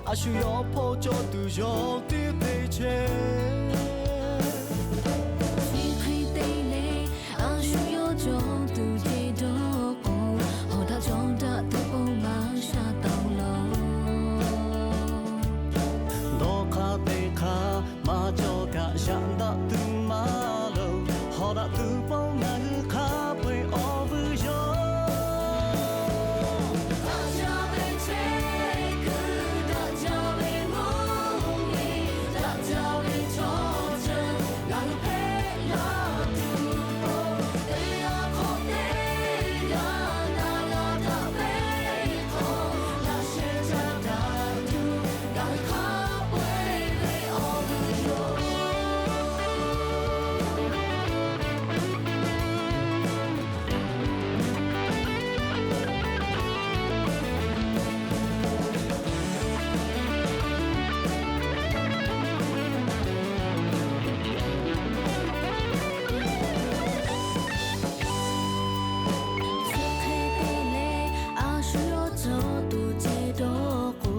A shu yawˇ hpawˇ cawˇ tuˬ yawˇ teˇ hk'e chehˇ. Chi hk'e te leh, a shu yawˇ cawˇ tuˬ ceh dawˇ k'o, hawˬ daꞈ cawˇ daꞈ tuˬ k'o maˇ sha taw law. Dawˇ hk'aˇ te hk'aˇ maˇ cawˬ kaꞈ, yaꞈ daꞈ tuˬ maˇ loˍ. Hawˬ daꞈ tuˬ pon ngaˬ hui hk'a peu-eˬ awˬ vuiˬ yoˬ. Chi hk'e te leh, a shu yawˇ cawˇ tuˬ ceh dawˇ k'o,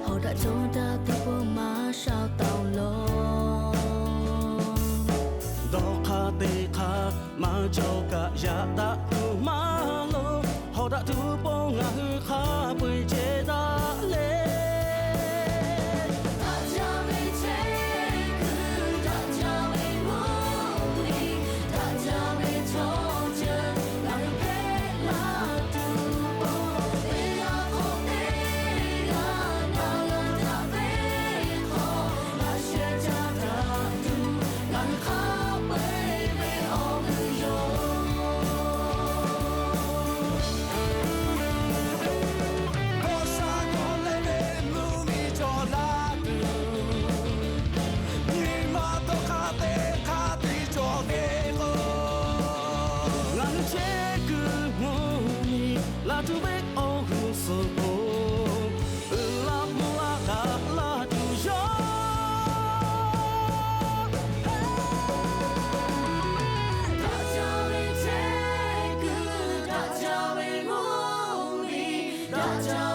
hawˬ daꞈ cawˇ daꞈ tuˬ k'o maˇ sha taw law. Dawˇ hk'aˇ te hk'aˇ maˇ cawˬ kaꞈ, yaꞈ daꞈ tuˬ maˇ loˍ. Hawˬ daꞈ tuˬ pon ngaˬ hui hk'a peu-eˬ ceh daꞈ le. Ngaˬ hui chehˇ kuiˬ mvuhˇ miˬ, laˬ tuˬ ve awˬ g'uˇ suhˍ k'o, uiˍ la mvuh la daꞈ la tuˬ yoˬ. Daꞈ jaˇ ve chehˇ kuiˬ, daꞈ jaˇ ve mvuhˇ miˬ, daꞈ jaˇ